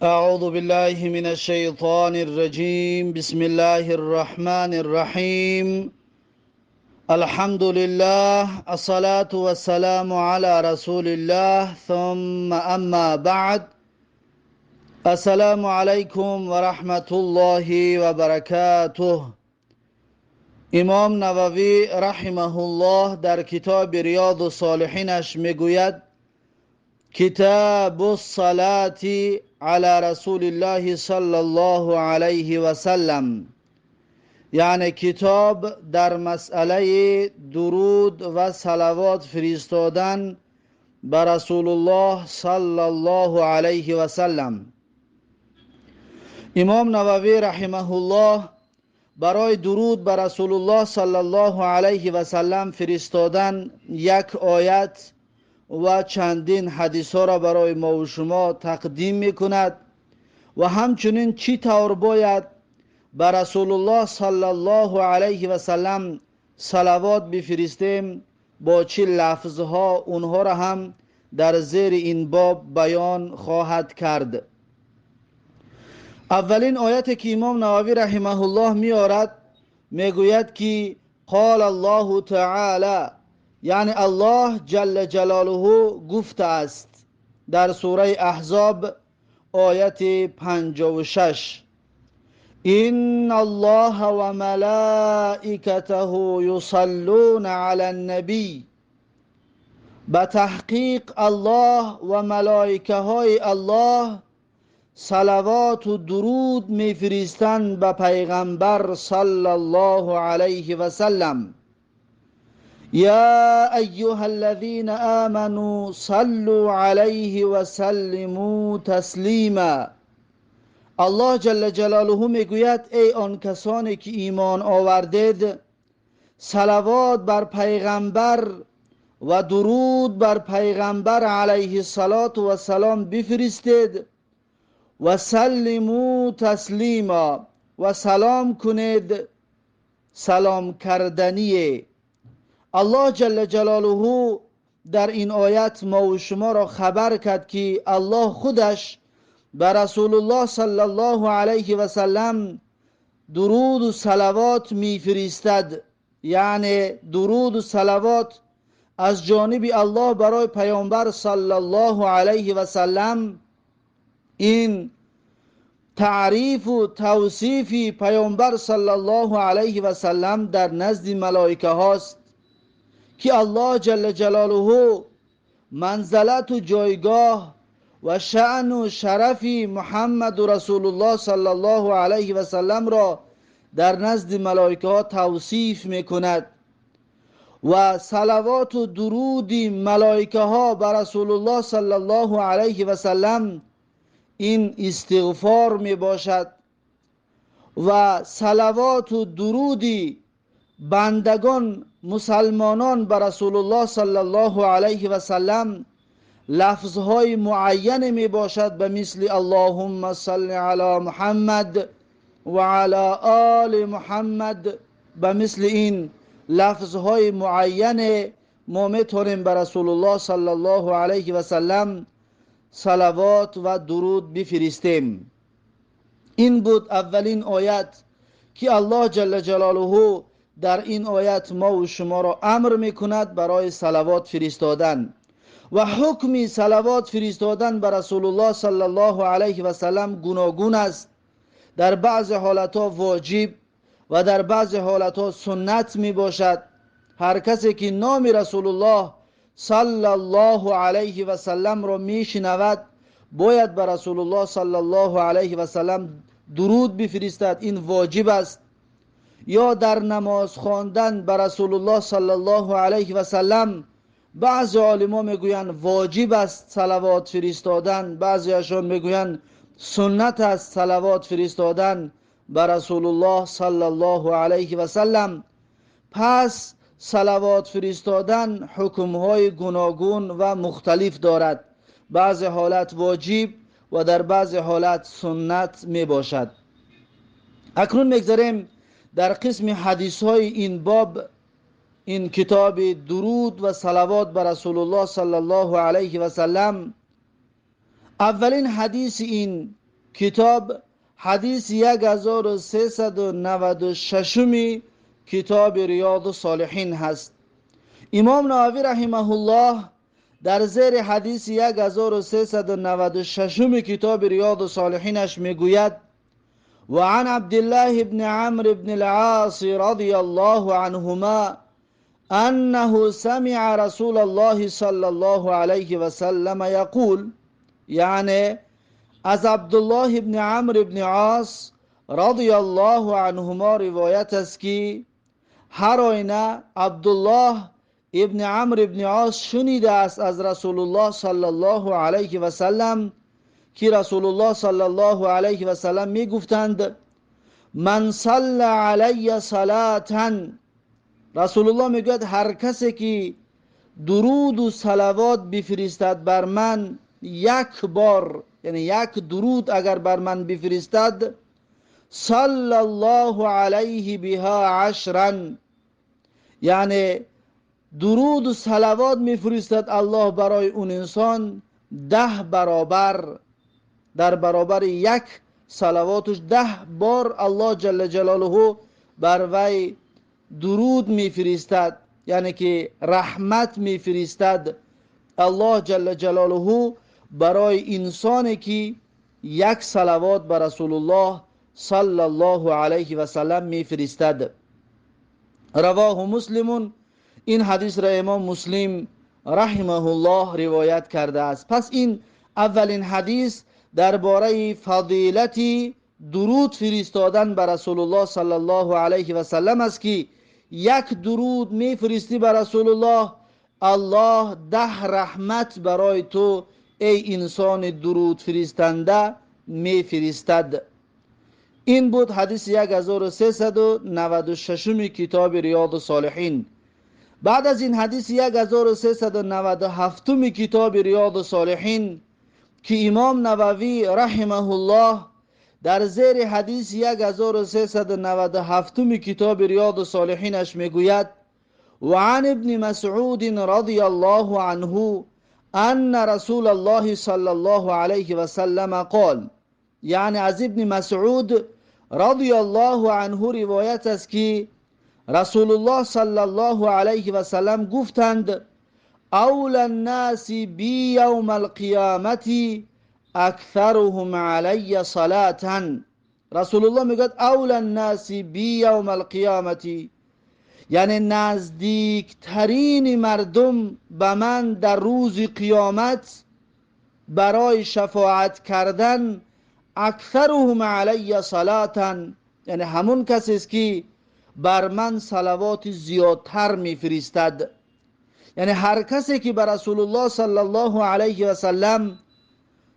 أعوذ بالله من الشيطان الرجيم. بسم الله الرحمن الرحيم. الحمد لله، الصلاة والسلام على رسول الله، ثم أما بعد. السلام عليكم ورحمة الله وبركاته. امام نووی رحمه الله در کتاب ریاض الصالحینش میگوید: کتاب الصلاة علی رسول الله صلی الله علیه و سلم، یعنی کتاب در مسئله درود و صلوات فرستادن به رسول الله صلی الله علیه و سلم. امام نووی رحمه الله برای درود به رسول الله صلی الله علیه و سلم فرستادن یک آیت و چندین حدیث ها را برای ما و شما تقدیم میکند و همچنین چی طور باید به رسول الله صلی الله علیه و سلم صلوات بفرستیم، با چه لفظ ها، اونها را هم در زیر این باب بیان خواهد کرد. اولین آیت که امام نووی رحمه الله میآورد، میگوید که قال الله تعالی، یعنی الله جل جلاله گفته است در سوره احزاب آیت 56: ان الله و ملائکته یصلون علی النبی. به تحقیق الله و ملائکه های الله صلوات و درود میفرستند به پیغمبر صلی الله علیه و سلم. یا ایها الذین آمنوا صلوا علیه و سلموا تسلیما. الله جل جلاله میگوید: ای آن کسانی که ایمان آوردید، صلوات بر پیغمبر و درود بر پیغمبر علیه الصلاة و السلام بفرستید و سلموا تسلیما، و سلام کنید سلام کردنی. الله جل جلاله در این آیت ما و شما را خبر کرد که الله خودش به رسول الله صلی الله علیه و سلم درود و صلوات میفرستد، یعنی درود و صلوات از جانب الله برای پیامبر صلی الله علیه و سلم، این تعریف و توصیف پیامبر صلی الله علیه و سلم در نزد ملائکه هاست که الله جل جلاله منزلت و جایگاه و شأن و شرف محمد رسول الله صلی الله علیه و سلم را در نزد ملائکه ها توصیف میکند و صلوات و درود ملائکه ها بر رسول الله صلی الله علیه و سلم این استغفار می باشد و صلوات و درود بندگان، مسلمانان بر رسول الله صلی الله علیه و سلم لفظهای معین می باشد، به مثل اللهم صل علی محمد و علی آل محمد. به مثل این لفظهای معین ما میتونیم به رسول الله صلی الله علیه و سلم صلوات و درود بفرستیم. این بود اولین آیت که الله جل جلاله در این آیت ما و شما را امر میکند برای صلوات فرستادن. و حکم صلوات فرستادن به رسول الله صلی الله علیه و سلم گوناگون است. در بعض حالتها واجب و در بعض حالتها سنت می باشد. هر کسی که نام رسول الله صلی الله علیه و سلم را می شنود، باید به رسول الله صلی الله علیه و سلم درود بفرستد، این واجب است. یا در نماز خواندن به رسول الله صلی الله علیه و سلم بعضی عالما میگویند واجب است صلوات فرستادن، بعضیشان میگویند سنت است صلوات فرستادن به رسول الله صلی الله علیه و سلم. پس صلوات فرستادن حکمهای گوناگون و مختلف دارد. بعضی حالت واجب و در بعضی حالت سنت می باشد. اکنون میگذریم در قسم حدیث های این باب، این کتاب درود و صلوات بر رسول الله صلی الله علیه و سلم. اولین حدیث این کتاب حدیث 1396 کتاب ریاض الصالحین هست. امام نووی رحمه الله در زیر حدیث 1396 کتاب ریاض الصالحینش میگوید: وعن عبد الله بن عمرو بن العاص رضی الله عنهما انه سمع رسول الله صلی الله علیه وسلم یقول، یعنی از عبدالله بن عمرو بن عاص رضی الله عنهما روایت است که هر آینه عبدالله ابن عمرو بن عاص شنیده است از رسول الله صلی الله علیه و سلم که رسول الله صلی الله علیه و سلم می گفتند: من صلی علی صلاة. رسول الله میگوید هر کسی که درود و صلوات بفرستد بر من یک بار، یعنی یک درود اگر بر من بفرستد، صلی الله علیه بها عشرا، یعنی درود و صلوات میفرستد الله برای اون انسان 10 برابر، در برابر یک صلواتش 10 بار الله جل جلاله بر وی درود میفرستد، یعنی که رحمت میفرستد الله جل جلاله برای انسانی که یک صلوات بر رسول الله صلی الله علیه و سلم میفرستد. رواه مسلم. این حدیث را امام مسلم رحمه الله روایت کرده است. پس این اولین حدیث درباره فضیلت درود فرستادن بر رسول الله صلی الله علیه و سلم است که یک درود میفرستی بر رسول الله، الله 10 رحمت برای تو ای انسان درود فرستنده میفرستد. این بود حدیث 1396 کتاب ریاض الصالحین. بعد از این حدیث 1397 کتاب ریاض الصالحین که امام نووی رحمه الله در زیر حدیث 1397 کتاب ریاض الصالحینش میگوید: وعن ابن مسعود رضی الله عنه ان رسول الله صلی الله علیه و سلم قال، یعنی از ابن مسعود رضی الله عنه روایت است که رسول الله صلی الله علیه و سلم گفتند: اولی الناس بی یوم القیامت اکثرهم علی صلاة. رسول الله میگوید اولی الناس بی یوم القیامت، یعنی نزدیکترین مردم به من در روز قیامت برای شفاعت کردن، اکثرهم علی صلاة، یعنی همون کسی است که بر من صلوات زیادتر میفرستد. یعنی هر کسی که بر رسول الله صلی الله علیه و سلم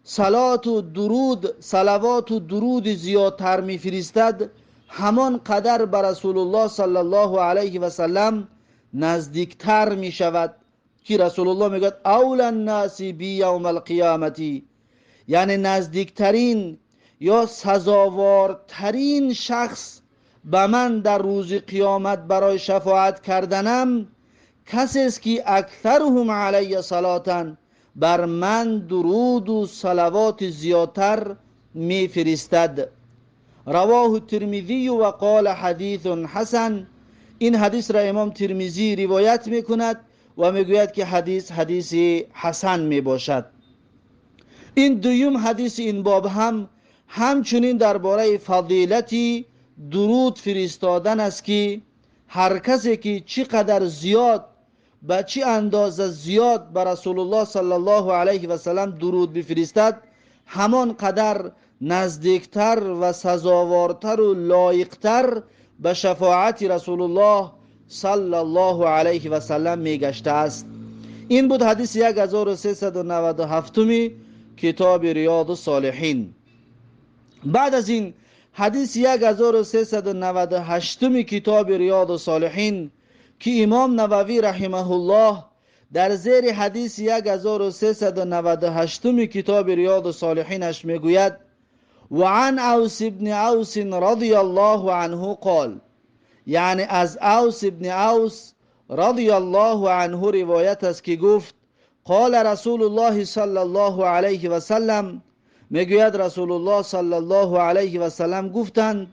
صلات و درود، صلوات و درود زیادتر میفرستد، همان قدر بر رسول الله صلی الله علیه و سلم نزدیکتر می شود که رسول الله میگوید اولی الناس بی یوم القیامت، یعنی نزدیکترین یا سزاوارترین شخص به من در روز قیامت برای شفاعت کردنم کسی است که اکثرهم علی صلاة، بر من درود و صلوات زیادتر میفرستد. رواه الترمذی و قال حدیث حسن. این حدیث را امام ترمذی روایت میکند و میگوید که حدیث حدیث حسن میباشد. این دویم حدیث این باب هم همچنین درباره فضیلت درود فرستادن است که هر کسی که چقدر زیاد به چه اندازه زیاد به رسول الله صلی الله علیه و سلم درود بفرستد، همان قدر نزدیکتر و سزاوارتر و لایقتر به شفاعت رسول الله صلی الله علیه و سلم میگشته است. این بود حدیث 1397 کتاب ریاض الصالحین. بعد از این حدیث 1398 کتاب ریاض الصالحین که امام نووی رحمه الله در زیر حدیث 1398 کتاب ریاض الصالحینش میگوید: وعن اوس بن اوس رضی الله عنه قال، یعنی از اوس بن اوس رضی الله عنه روایت است که گفت: قال رسول الله صلی الله علیه و سلم، میگوید رسول الله صلی الله علیه و سلم گفتند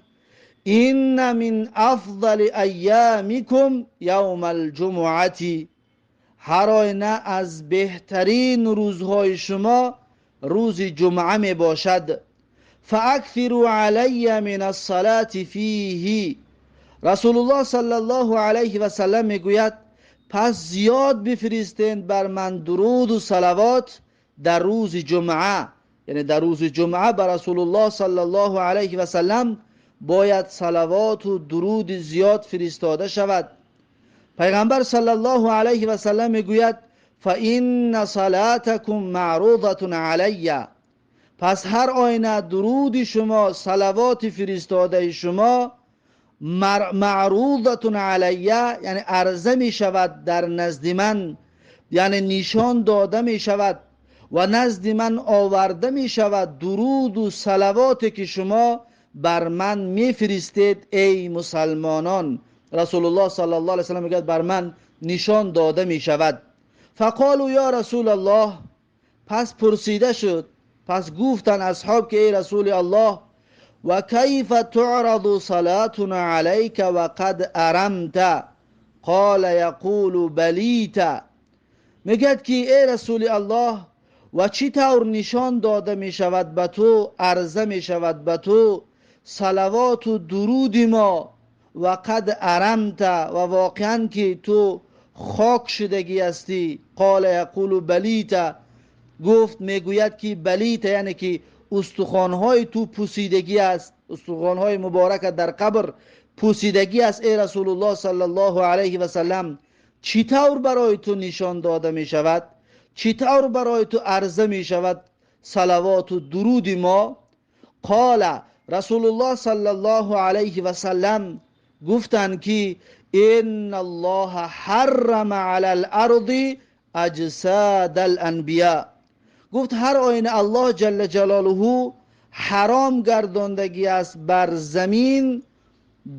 این من افضل ایامکم یوم الجمعه، هر آینه از بهترین روزهای شما روز جمعه می باشد. فاکثروا علی من الصلاة فیه، رسول الله صلی الله علیه و سلم میگوید پس زیاد بفرستید بر من درود و صلوات در روز جمعه. یعنی در روز جمعه بر رسول الله صلی الله علیه و سلم باید صلوات و درود زیاد فرستاده شود. پیغمبر صلی الله علیه و سلم میگوید فإن صلاتکم معروضة علی، پس هر آینه درود شما، صلوات فرستاده شما معروضة علی، یعنی عرضه می شود در نزد من، یعنی نشان داده می شود و نزد من آورده می شود درود و صلواتی که شما بر من می فرستید ای مسلمانان. رسول الله صلی الله علیه وسلم میگوید بر من نشان داده می شود. فقالوا یا رسول الله، پس پرسیده شد، پس گفتن اصحاب که ای رسول الله و کیف تعرض صلاتنا علیک و قد ارمت؟ قال یقول بلیت. میگد که ای رسول الله و چی طور نشان داده می شود به تو، عرضه می شود به تو صلوات و درود ما، و قد ارمت، و واقعا که تو خاک شدگی هستی. قال یقول بلیت، گفت میگوید که بلیت یعنی که استخوانهای تو پوسیدگی است، استخوانهای مبارک در قبر پوسیدگی است. ای رسول الله صلی الله علیه و سلم چطور برای تو نشان داده می شود، چطور برای تو عرضه می شود صلوات و درود ما؟ قال رسول الله صلی الله علیه و سلم گفتند که ان الله حرم علی الارض اجساد الانبیاء. گفت هر آینه الله جل جلاله حرام گرداندگی است بر زمین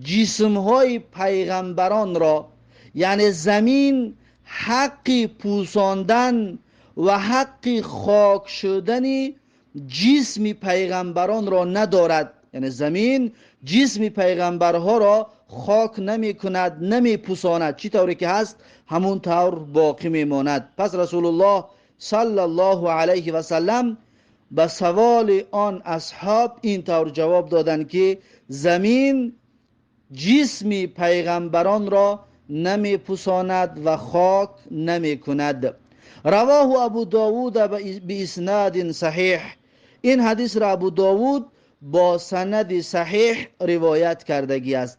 جسمهای پیغمبران را، یعنی زمین حق پوساندن و حق خاک شدن جسم پیغمبران را ندارد، یعنی زمین جسم پیغمبرها را خاک نمی کند، نمی پوساند، چی طوری که هست همون طور باقی می ماند. پس رسول الله صلی الله علیه و سلم به سوال آن اصحاب این طور جواب دادند که زمین جسم پیغمبران را نمی پوساند و خاک نمی کند. رواه ابو داود به اسناد صحیح. این حدیث را ابو داود با سند صحیح روایت کردگی است.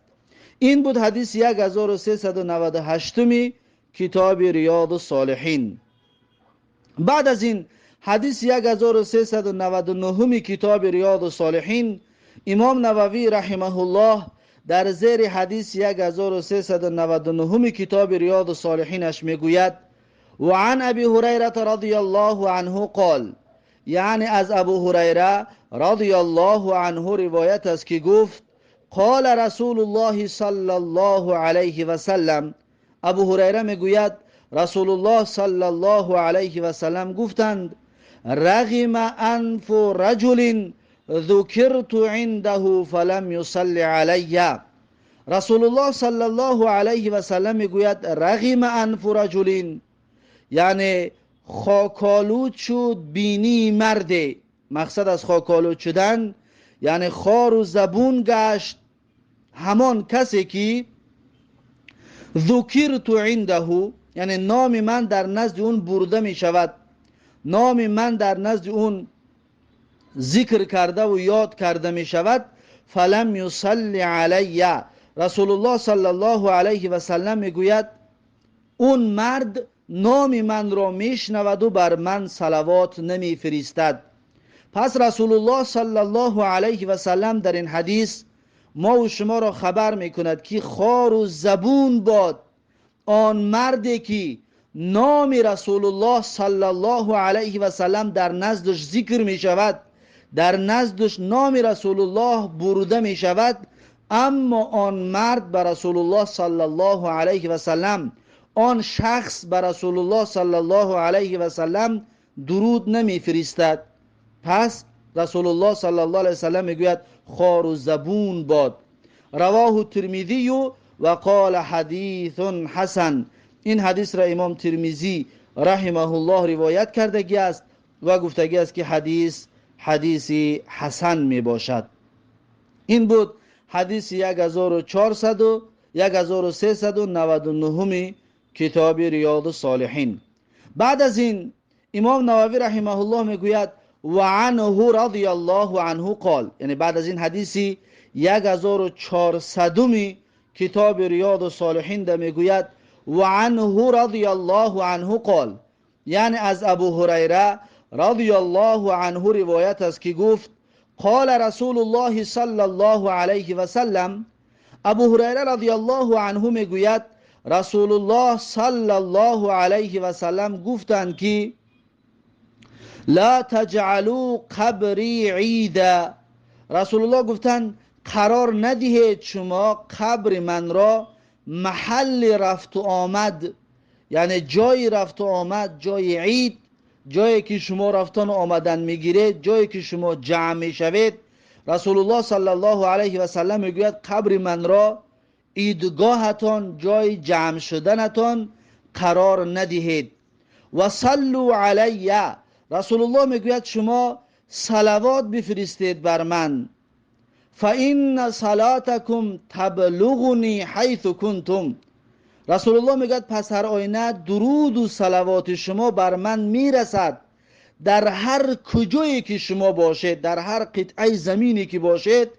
این بود حدیث 1398 کتاب ریاض الصالحین. بعد از این حدیث 1399 کتاب ریاض الصالحین، امام نووی رحمه الله در زیر حدیث 1399 کتاب ریاض الصالحینش میگوید و عن ابی هریره رضی الله عنه قال، یعنی از ابو هریره رضی الله عنه روایت است که گفت قال رسول الله صلی الله علیه و سلم. ابو هریره میگوید رسول الله صلی الله علیه و سلم گفتند رغم انف رجل ذکرت عنده فلم یصل علی. رسول الله صلی الله علیه و سلم میگوید رغم انف رجل، یعنی خاکالود شد بینی مرد. مقصد از خاکالود شدن یعنی خار و زبون گشت همان کسی که ذکرت عنده، یعنی نام من در نزد اون برده می شود، نام من در نزد اون ذکر کرده و یاد کرده می شود. فلم یصل علی. رسول الله صلی الله علیه و سلم می گوید اون مرد نام من را می شنود و بر من صلوات نمی فرستد. پس رسول الله صلی الله علیه و سلم در این حدیث ما و شما را خبر می کند که خار و زبون باد آن مردی که نام رسول الله صلی الله علیه و سلم در نزدش ذکر می شود، در نزدش نام رسول الله برده می شود، اما آن مرد به رسول الله صلی الله علیه و سلم، آن شخص به رسول الله صلی الله علیه و سلم درود نمی فرستد. پس رسول الله صلی الله علیه وسلم میگوید خار و زبون باد. رواه الترمذی و قال حدیث حسن. این حدیث را امام ترمذی رحمه الله روایت کردگی است و گفتگی است که حدیث حدیثی حسن می باشد. این بود حدیث 1400 و 1399 کتاب ریاض الصالحین. بعد از این امام نووی رحمه الله میگوید و عنه رضی الله عنه قال، یعنی بعد از این حدیثی 1400 کتاب ریاض الصالحین ده میگوید و عنه رضی الله عنه قال، یعنی از ابو هریره رضی الله عنه روایت است که گفت قال رسول الله صلی الله علیه و سلم. ابو هریره رضی الله عنه میگوید رسول الله صلی الله علیه و سلم گفتند که لا تجعلوا قبری عیدا. رسول الله گفتند قرار ندهید شما قبر من را محل رفت و آمد، یعنی جای رفت و آمد، جای عید، جایی که شما رفتن و آمدن میگیرید، جایی که شما جمع میشوید. رسول الله صلی الله علیه و سلم میگوید قبر من را عیدگاهتان، جای جمع شدنتان قرار ندهید. و صلوا علی، رسول الله میگوید شما صلوات بفرستید بر من. فإن صلاتکم تبلغنی حیث کنتم. رسول الله میگوید پس هر آینه درود و صلوات شما بر من میرسد، در هر کجایی که شما باشید، در هر قطعه زمینی که باشید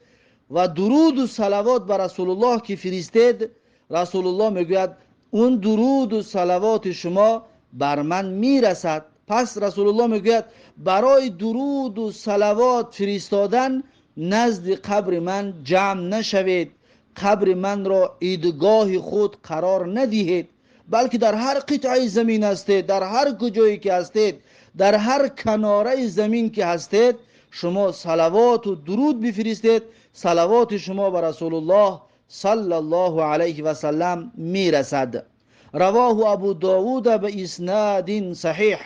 و درود و صلوات بر رسول الله که فرستید، رسول الله میگوید اون درود و صلوات شما بر من میرسد. پس رسول الله میگوید برای درود و صلوات فرستادن نزد قبر من جمع نشوید، قبر من را عیدگاه خود قرار ندهید، بلکه در هر قطعه زمین هستید، در هر کجایی که هستید، در هر کناره زمین که هستید، شما صلوات و درود بفرستید، صلوات شما بر رسول الله صلی الله علیه و سلم میرسد. رواه ابو داود به اسناد صحیح.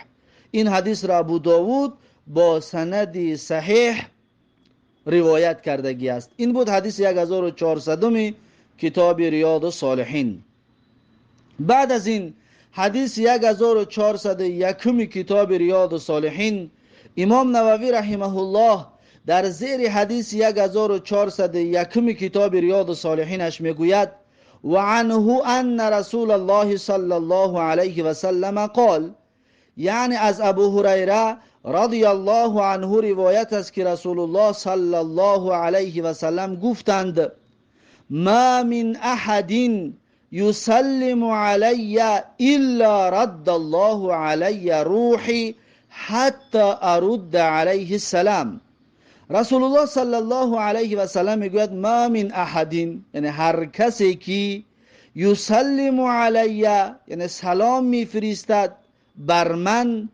این حدیث را ابو داود با سند صحیح روایت کردگی است. این بود حدیث 1400 کتاب ریاض الصالحین. بعد از این حدیث 1401 کتاب ریاض الصالحین، امام نووی رحمه الله در زیر حدیث 1401 کتاب ریاض الصالحینش میگوید و عنه ان رسول الله صلی الله علیه و سلم قال، یعنی از ابو هریره رضی الله عنه روایت است که رسول الله صلی الله علیه و سلم گفتند ما من احد یسلم علی الا رد الله علی روحی حتی ارد علیه السلام. رسول الله صلی الله علیه و سلم میگوید ما من احد، یعنی هر کسی که یسلم علی، یعنی سلام میفرستد بر من،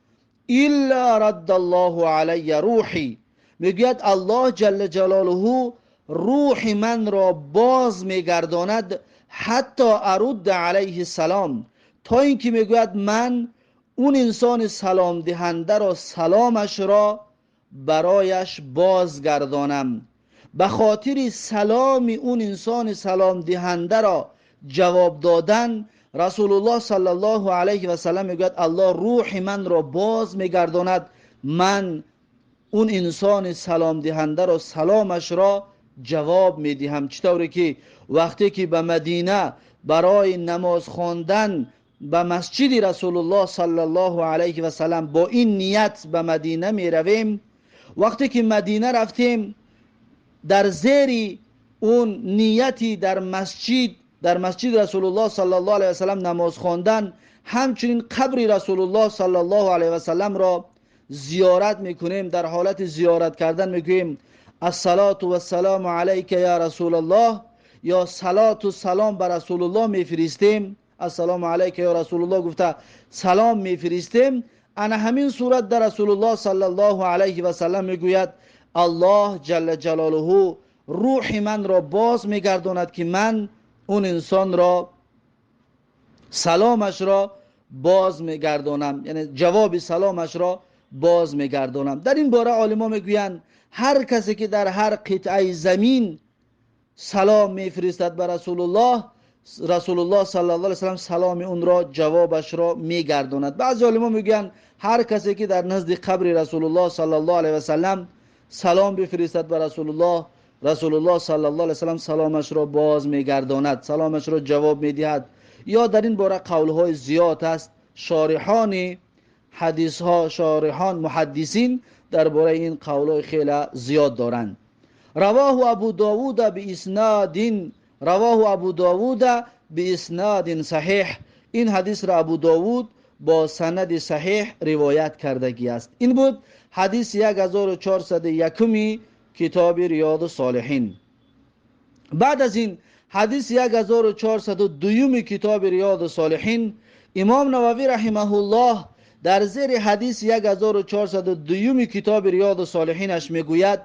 الا رد الله علی روحی، میگوید الله جل جلاله روح من را باز میگرداند حتی ارد علیه السلام، تا اینکه میگوید من اون انسان سلام دهنده را سلامش را برایش بازگردانم. به خاطر سلام اون انسان سلام دهنده را جواب دادن، رسول الله صلی الله علیه و سلم میگوید الله روح من را باز میگرداند، من اون انسان سلام دهنده را سلامش را جواب میدهم. چطوری که وقتی که به مدینه برای نماز خواندن به مسجد رسول الله صلی الله علیه و سلم با این نیت به مدینه می رویم، وقتی که مدینه رفتیم در زیر اون نیتی در مسجد رسول الله صلی الله علیه و سلم نماز خواندن، همچنین قبر رسول الله صلی الله علیه و سلم را زیارت میکنیم. در حالت زیارت کردن میگوییم الصلاة والسلام علیک یا رسول الله، یا صلات و سلام بر رسول الله میفرستیم، السلام علیک یا رسول الله گفته سلام میفرستیم. انا همین صورت در رسول الله صلی الله علیه و سلم میگوید الله جل جلاله روح من را باز میگرداند که من اون انسان را سلامش را باز میگردانم، یعنی جواب سلامش را باز میگردانم. در این باره عالما میگویند هر کسی که در هر قطعه زمین سلام میفرستد به رسول الله، رسول الله صلی الله علیه وسلم سلام اون را جوابش را میگرداند. بعضی علما میگن هر کسی که در نزد قبر رسول الله صلی الله علیه و سلم سلام بفرستد به رسول الله، رسول الله صلی الله علیه و سلم سلامش را باز میگرداند، سلامش را جواب میدهد. یا در این باره قولهای زیاد است. شارحان حدیث ها، شارحان محدثین درباره این قولهای خیلی زیاد دارند. رواه ابو داوود باسناد، رواه ابو داوود باسناد صحیح. این حدیث را ابو داوود با سند صحیح روایت کردگی است. این بود حدیث 1401 کتاب ریاض الصالحین. بعد از این حدیث 1402 کتاب ریاض الصالحین، امام نووی رحمه الله در زیر حدیث 1402 کتاب ریاض الصالحینش میگوید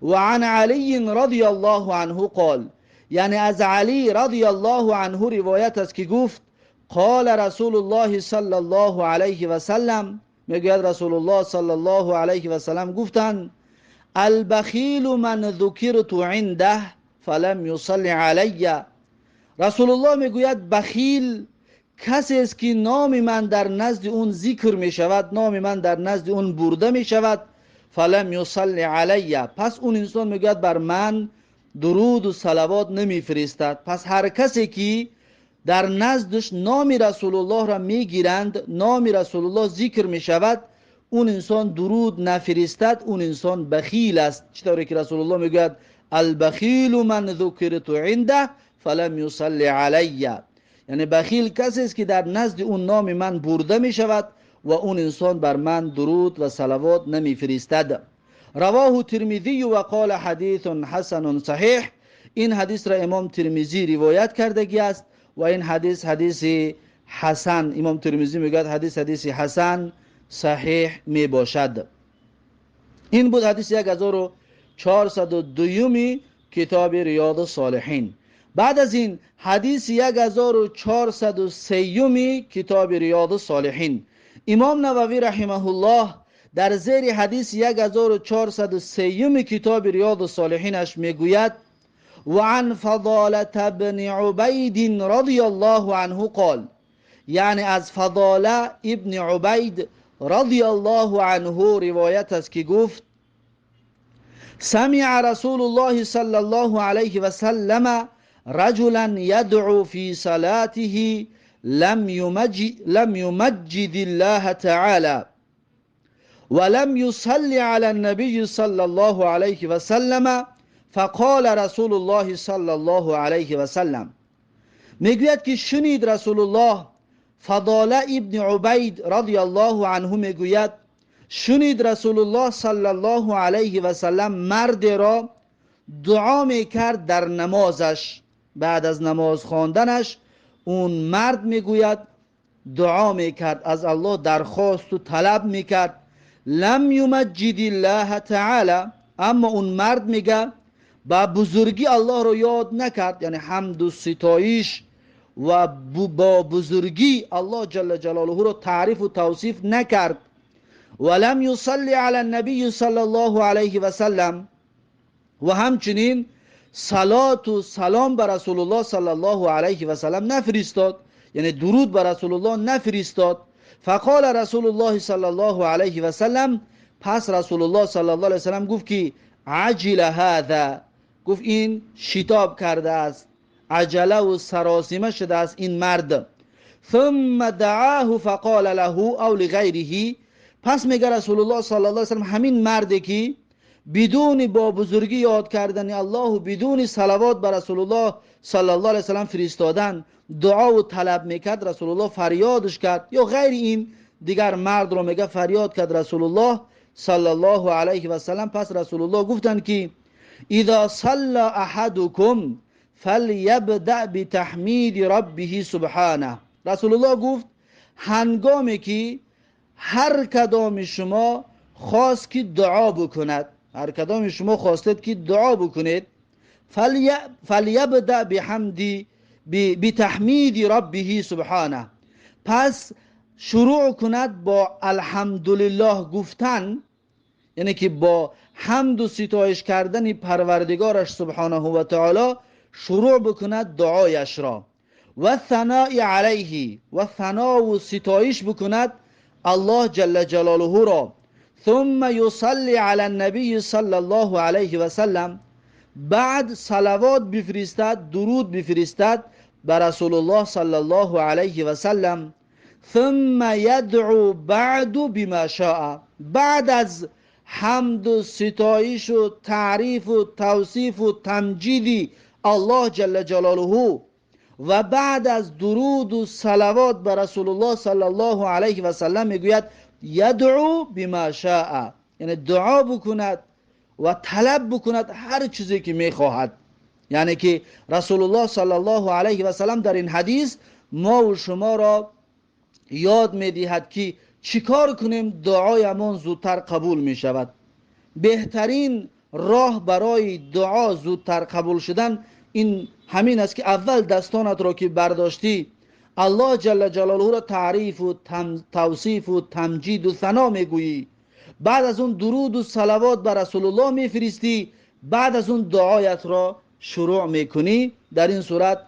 و عن علی رضی الله عنه قال، یعنی از علی رضی الله عنه روایت است که گفت قال رسول الله صلی الله علیه و سلم، میگوید رسول الله صلی الله علیه و سلم گفتند البخیل من ذکرت عنده فلم یصلی علی. رسول الله میگوید بخیل کسی است که نام من در نزد اون ذکر می شود، نام من در نزد اون برده می شود، فلم یصلی علی، پس اون انسان میگوید بر من درود و صلوات نمی فرستد. پس هر کسی که در نزدش نام رسول الله را میگیرند، نام رسول الله ذکر می شود، اون انسان درود نفرستد، اون انسان بخیل است. چطوری که رسول الله میگوید البخیل من ذکرت عنده فلم یصلی علی، یعنی بخیل کسی است که در نزد اون نام من برده می شود و اون انسان بر من درود و صلوات نمی فرستد. رواه ترمذی و قال حدیث حسن صحیح. این حدیث را امام ترمذی روایت کردگی است و این حدیث حدیث حسن، امام ترمذی میگوید حدیث حدیث حسن صحیح می باشد. این بود حدیث 1402 کتاب ریاض الصالحین. بعد از این حدیث 1403 کتاب ریاض الصالحین، امام نووی رحمه الله در زیر حدیث 1403 کتاب ریاض الصالحینش میگوید و عن فضالة بن عبید رضی الله عنه قال، یعنی از فضاله ابن عبید رضی الله عنه روایت است که گفت سمع رسول الله صلی الله علیه و سلم رجلا يدعو في صلاته لم يمجد الله تعالى ولم يصلي على النبي صلى الله عليه وسلم فقال رسول الله صلى الله عليه وسلم. میگوید که شنید رسول الله، فضاله ابن عبید رضی الله عنه میگوید شنید رسول الله صلی الله علیه و سلم مرد را دعا میکرد در نمازش. بعد از نماز خواندنش اون مرد میگوید دعا میکرد، از الله درخواست و طلب میکرد، لم یمجد الله تعالی، اما اون مرد میگه با بزرگی الله رو یاد نکرد، یعنی حمد و ستایش و با بزرگی الله جل جلاله رو تعریف و توصیف نکرد. ولم یصلی علی النبی صلی الله علیه و سلم، و همچنین صلات و سلام بر رسول الله صلی الله علیه و سلم نفرستاد، یعنی درود بر رسول الله نفرستاد. فقال رسول الله صلی الله علیه و سلم، پس رسول الله صلی الله علیه و سلم گفت که عجل هذا، گفت این شتاب کرده است، عجله و سراسیمه شده است این مرد. ثم دعاه فقال له او لغیره، پس میگه رسول الله صلی الله علیه و سلم همین مردی که بدون با بزرگی یاد کردن الله و بدون صلوات بر رسول الله صلی الله علیه و سلم فرستادن دعا و طلب میکرد، رسول الله فریادش کرد، یا غیر این دیگر مرد رو میگه فریاد کرد رسول الله صلی الله علیه و سلم. پس رسول الله گفتند که اذا صلى احدكم فلیبدأ بتحمید ربه سبحانه. رسول الله گفت هنگامی که هر کدام شما خواست که دعا بکند، هر کدام شما خواستید که دعا بکنید، فلیبدأ بحمد بتحمید ربه سبحانه، پس شروع کند با الحمدلله گفتن، یعنی که با حمد و ستایش کردن پروردگارش سبحانه و تعالی شروع بکند دعایش را، و ثناء علیه، و ثنا و ستایش بکند الله جل جلاله را، ثم یصلی علی النبی صلی الله علیه و سلم، بعد صلوات بفرستد، درود بفرستد بر رسول الله صلی الله علیه و سلم، ثم یدعو بعد بما شاء، بعد از حمد و ستایش و تعریف و توصیف و تمجید الله جل جلاله و بعد از درود و صلوات بر رسول الله صلی الله علیه و سلم میگوید یدعو بما شاء، یعنی دعا بکند و طلب بکند هر چیزی که میخواهد. یعنی که رسول الله صلی الله علیه و سلم در این حدیث ما و شما را یاد میدهد که چیکار کنیم دعایمان زودتر قبول میشود. بهترین راه برای دعا زودتر قبول شدن این همین است که اول دستانت را که برداشتی الله جل جلاله را تعریف و توصیف و تمجید و ثنا میگویی، بعد از اون درود و صلوات بر رسول الله میفرستی، بعد از اون دعایت را شروع میکنی. در این صورت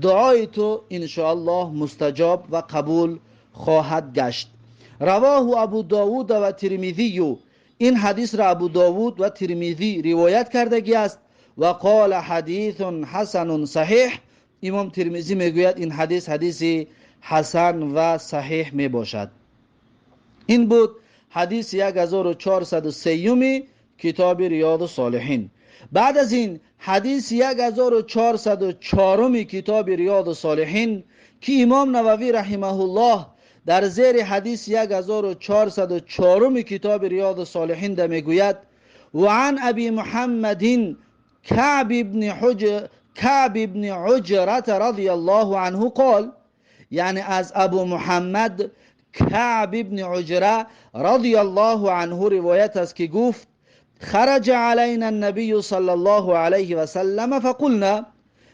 دعای تو انشاءالله مستجاب و قبول خواهد گشت. رواه ابو داود و ترمذی، این حدیث را ابو داود و ترمذی روایت کردگی است. و قال حدیث حسن صحیح، امام ترمذی میگوید این حدیث حدیث حسن و صحیح میباشد. این بود حدیث 1403 کتاب ریاض الصالحین. بعد از این حدیث 1404 کتاب ریاض الصالحین که امام نووی رحمه الله در زیر حدیث 1404 کتاب ریاض الصالحین ده میگوید و عن ابی محمد کعب ابن عجرة رضی الله عنه قال، یعنی از ابو محمد کعب ابن عجره رضی الله عنه روایت است که گفت خرج علینا النبی صلی الله علیه و سلم فقلنا،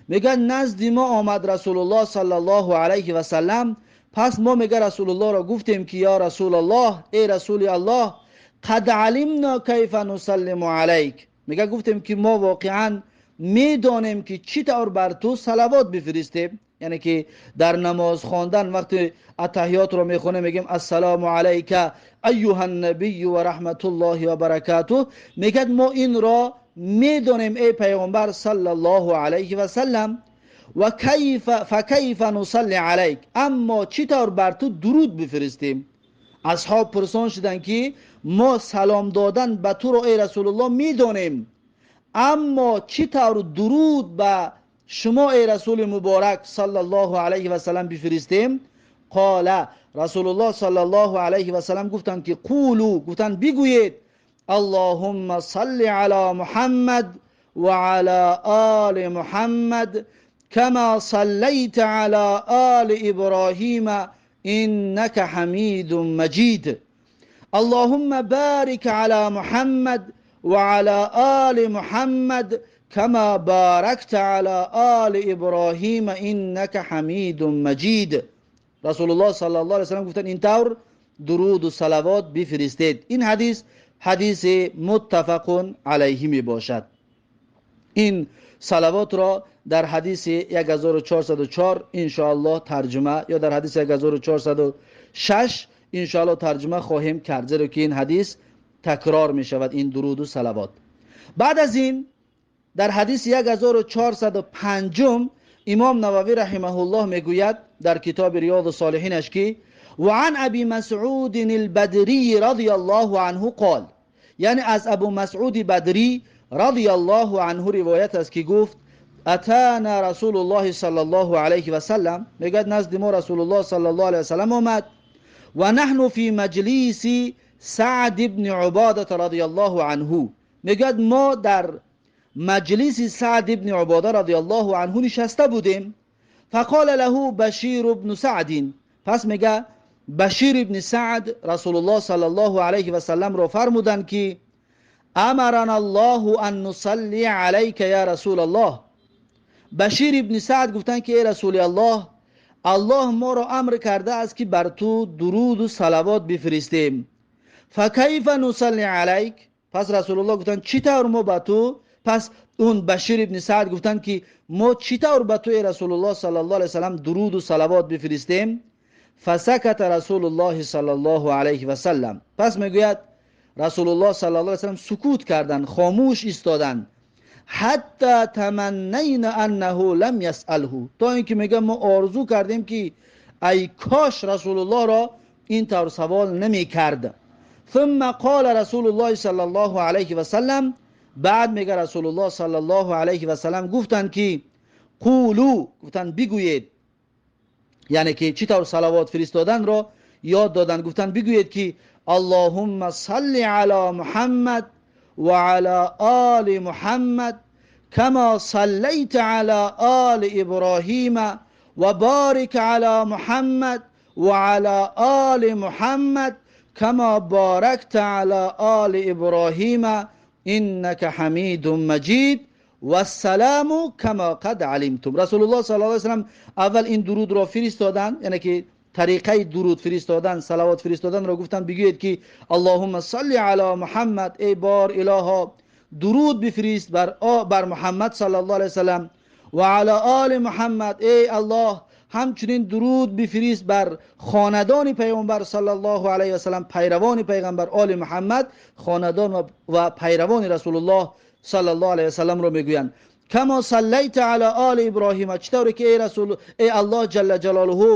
میگه نزد ما آمد رسول الله صلی الله علیه و سلم، پس ما میگه رسول الله را گفتیم که یا رسول الله، ای رسول الله، قد علمنا کیف نسلم علیک، میگه گفتیم که ما واقعا میدانیم که چی طور بر تو صلوات بفرستیم. یعنی که در نماز خواندن وقتی التحیات رو میخونه میگیم السلام علیک ایها النبی و رحمت الله و برکاته، میگه ما این را میدانیم ای پیامبر صلی الله علیه و سلم، و کیف فکیف نصلی علیک، اما چی طور بر تو درود بفرستیم. اصحاب پرسان شدن که ما سلام دادن به تو رو ای رسول الله میدانیم، اما چی طور درود به شما ای رسول مبارک صلی الله علیه و سلم بفرستیم؟ قال رسول الله صلی الله علیه و سلم گفتند که قولو، گفتند بگویید اللهم صل علی محمد و علی آل محمد کما صلیت علی آل ابراهیم انک حمید مجید، اللهم بارک علی محمد و علی آل محمد کما بارکت علی آل ابراهیم انک حمید مجید. رسول الله صلی الله علیه و سلم گفتند این طور درود و صلوات بفرستید. این حدیث حدیث متفق علیه می باشد. این صلوات را در حدیث 1404 انشاءالله ترجمه یا در حدیث 1406 انشاءالله ترجمه خواهیم کرد، زیرا که این حدیث تکرار می شود این درود و صلوات. بعد از این در حدیث 1405 امام نووی رحمه الله میگوید در کتاب ریاض الصالحینش که و عن ابی مسعود البدری رضی الله عنه قال، یعنی از ابو مسعود بدری رضی الله عنه روایت است که گفت اتانا رسول الله صلی الله علیه و سلم، میگوید نزد ما رسول الله صلی الله علیه و سلم آمد و نحن فی مجلس سعد بن عباده رضی الله عنه، میگوید ما در مجلس سعد بن عباده رضی الله عنه نشسته بودیم. فقال له بشیر بن سعد، پس میگه بشیر بن سعد رسول الله صلی الله علیه و سلم را فرمودند که امرنا الله ان نصلی علیک یا رسول الله. بشیر بن سعد گفتند که ای رسول الله، Аллоҳ моро амр карда аст, ки бар ту дуруду салавот бифиристем. Факайфа нусалли алайк? Пас Расулуллоҳ гуфтанд, чӣ тавр мо ба ту? Пас он Башир ибни Саъд гуфтанд, ки мо чӣ тавр ба ту, эй Расулуллоҳ саллаллоҳу алайҳи васаллам, дуруду салавот бифиристем? Фасаката Расулуллоҳи саллаллоҳу алайҳи васаллам. Пас мегӯяд, Расулуллоҳ саллаллоҳу алайҳи васаллам сукут карданд, хомӯш истоданд. Ҳатта таманнайна аннаҳу лам ясъалҳу, то ин ки мегӯяд, мо орзу кардем, ки ай кош Расулуллоҳро ин тавр савол намекард. Сумма қола Расулуллоҳи саллаллоҳу алайҳи васаллам, баъд мега, Расулуллоҳ саллаллоҳу алайҳи васаллам гуфтанд, ки қулу, гуфтанд, бигӯед, яъне ки чӣ тавр салавот фиристоданро ёд доданд. Гуфтанд, бигӯед, ки Аллоҳумма салли ала Муҳаммад ва ала оли Муҳаммад кама саллайта ала оли Иброҳима ва борик ала Муҳаммад ва ала оли Муҳаммад кама боракта ала оли Иброҳима иннака ҳамидун маҷид, вассаламу кама қад алимтум. Расулуллоҳ саллаллоҳу алайҳи васаллам аввал ин дурудро фиристоданд, яъне ки тариқаи дуруд фиристодан, салавот фиристоданро гуфтанд, бигӯед, ки Аллоҳумма салли ала Муҳаммад, эй бор илоҳо, дуруд бифирист бар Муҳаммад саллаллоҳу алайҳи васаллам, ва ала оли Муҳаммад, эй Аллоҳ, ҳамчунин дуруд бифирист бар хонадони Пайғамбар саллаллоҳу алайҳи васаллам, пайравони Пайғамбар, оли Муҳаммад, хонадон ва пайравони Расулуллоҳ саллаллоҳу алайҳи васалламро мегӯянд. Кама саллайта ала оли Иброҳима, чӣ тавре ки, эй Расул, эй Аллоҳ ҷалла ҷалолуҳу,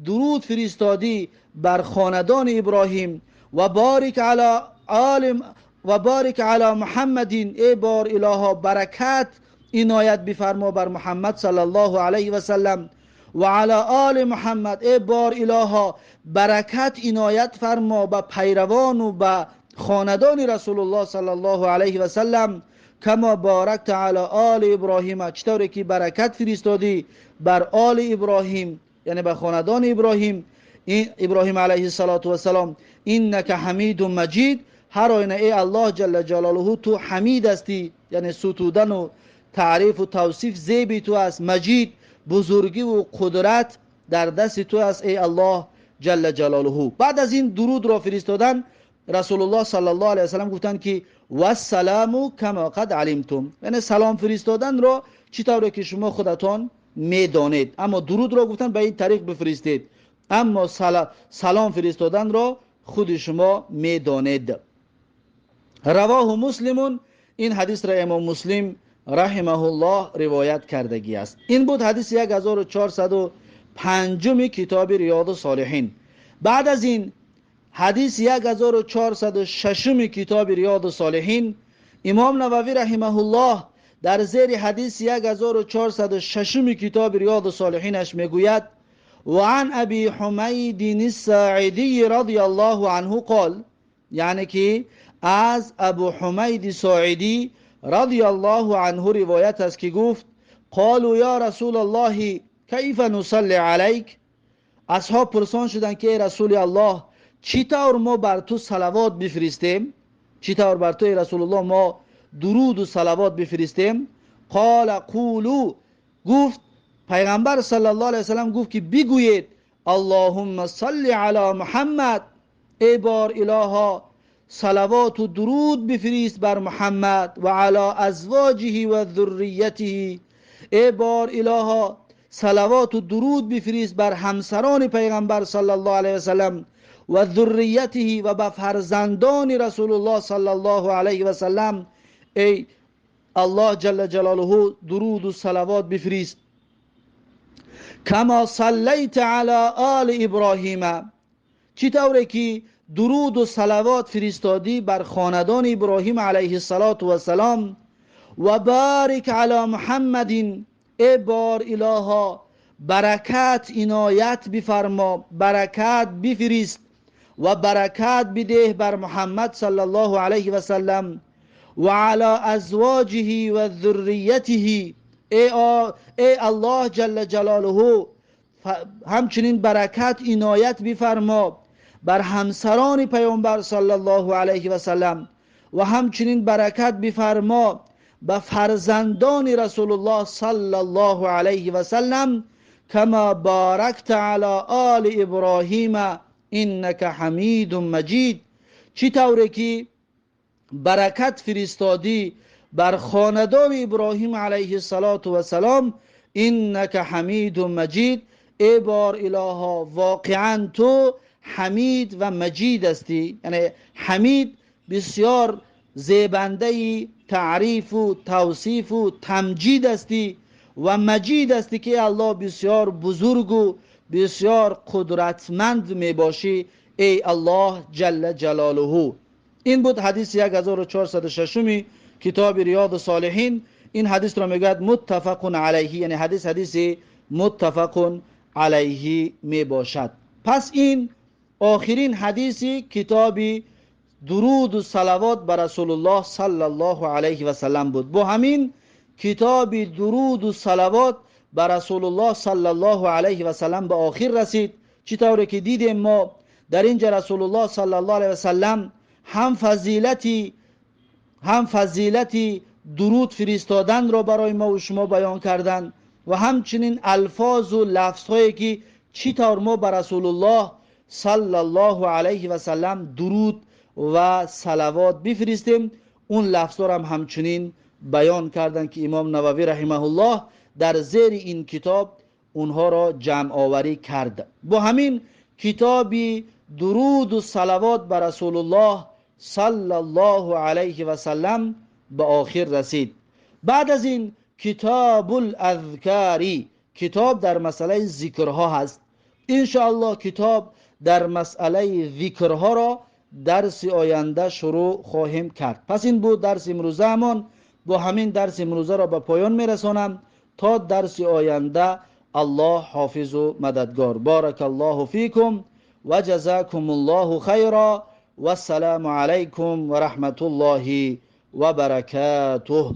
дуруд фиристодӣ бар хонадони Иброҳим, ва борик ала оли ва борик ала Муҳаммадин, эй бор илоҳо, баракат иноят бифармо бар Муҳаммад саллаллоҳу алайҳи васаллам, ва ала оли Муҳаммад, эй бор илоҳо, баракат иноят фармо ба пайравону ба хонадони Расулуллоҳ саллаллоҳу алайҳи васаллам, кама боракта ала оли Иброҳима, чӣ тавре ки баракат фиристодӣ бар оли Иброҳим, яъне ба хонадони Иброҳим, Иброҳим алайҳи салоту вассалом, иннака ҳамидун маҷид, ҳар оина, эй Аллоҳ ҷалла ҷалолуҳу, ту ҳамид ҳастӣ, яъне сутудану таърифу тавсиф зеби ту аст, маҷид, бузургиву қудрат дар дасти ту аст, эй Аллоҳ ҷалла ҷалолуҳу. Баъд аз ин дурудро фиристодан, Расулуллоҳ саллаллоҳу алайҳи васаллам гуфтанд, ки вассаламу кама қад алимтум, яъне салом фиристоданро чӣ тавре ки шумо худатон медонед. Аммо дурудро гуфтанд, ба ин тариқ бифиристед, аммо салом фиристоданро худи шумо медонед. Равоҳу Муслимун, ин ҳадисро имом Муслим раҳимаҳуллоҳ ривоят кардагӣ аст. Ин буд ҳадиси 1405-уми китоби Риёду Солиҳин. Баъд аз ин ҳадиси 1406-уми китоби Риёду Солиҳин, имом Нававӣ раҳимаҳуллоҳ дар зери ҳадиси 1406-уми китоби Риёду Солиҳинаш мегӯяд: وعن أبي حميد الساعدي رضي الله عنه قال، یعنی که از ابو حمید ساعدی رضی الله عنه روایت است که گفت: قالوا یا رسول الله کیف نصلی علیک؟ اصحاب پرسان شدند که ای رسول الله، چی طور ما بر تو صلوات بفرستیم؟ چی طور بر تو، ای رسول الله، ما درود و صلوات بفرستیم؟ قال قولوا، گفت پیغمبر صلی الله علیه وسلم گفت که بگویید: اللهم صل علی محمد، ای بار الها، صلوات و درود بفریست بر محمد، و علی ازواجه و ذریته، ای بار الها، صلوات و درود بفریست بر همسران پیغمبر صلی الله علیه وسلم، و ذریته، و به فرزندان رسول الله صلی الله علیه وسلم. ای الله جل جلاله، درود و صلوات بفریست. کما صلیت علی آل ابراهیم، چی طوره که درود و صلوات فرستادی بر خاندان ابراهیم علیه السلام، و بارک علی محمد، ای بار الها، برکت عنایت بفرما، برکت بفرست و برکت بده بر محمد صلی الله علیه و سلم، و علی ازواجه و ذریته، ای الله جل جلاله، همچنین برکت عنایت بفرما بر همسران پیامبر صلی الله علیه و سلم، و همچنین برکت بفرما به فرزندان رسول الله صلی الله علیه و سلم، كما باركت على آل إبراهيم إنك حمید مجید. چی طوری که برکت فرستادی بر خاندان ابراهیم علیه الصلاة والسلام، إنك حمید مجید، ای بار الها، واقعا تو حمید و مجید هستی. یعنی حمید بسیار زیبنده تعریف و توصیف و تمجید هستی و مجید هستی که الله بسیار بزرگ و بسیار قدرتمند می باشی، ای الله جل جلاله. این بود حدیث 1406 کتاب ریاض صالحین. این حدیث را میگوید متفق علیه، یعنی حدیث حدیث متفق علیه می باشد. پس این آخرین حدیث کتاب درود و صلوات بر رسول الله صلی الله علیه و سلم بود. با همین کتاب درود و صلوات بر رسول الله صلی الله علیه و سلم به آخر رسید. چطوری که دیدیم، ما در اینجا رسول الله صلی الله علیه و سلم هم فضیلتی درود فرستادن را برای ما و شما بیان کردند و همچنین الفاظ و لفظ هایی که چطور ما بر رسول الله صلی الله علیه و سلم درود و صلوات بفرستیم، اون لفظ را هم همچنین بیان کردند که امام نووی رحمه الله در زیر این کتاب اونها را جمع آوری کرد. با همین کتاب درود و صلوات بر رسول الله صلی الله علیه و سلم به آخر رسید. بعد از این کتاب الاذکار، کتاب در مسئله ذکرها هست. انشاءالله کتاب در مسئله ذکرها را درس آینده شروع خواهیم کرد. پس این بود درس امروزه همان. با همین درس امروزه را به پایان میرسانم. تا درس آینده الله حافظ و مددگار. بارک الله فیکم و جزاکم الله خیرا و السلام علیکم و رحمت الله و برکاته.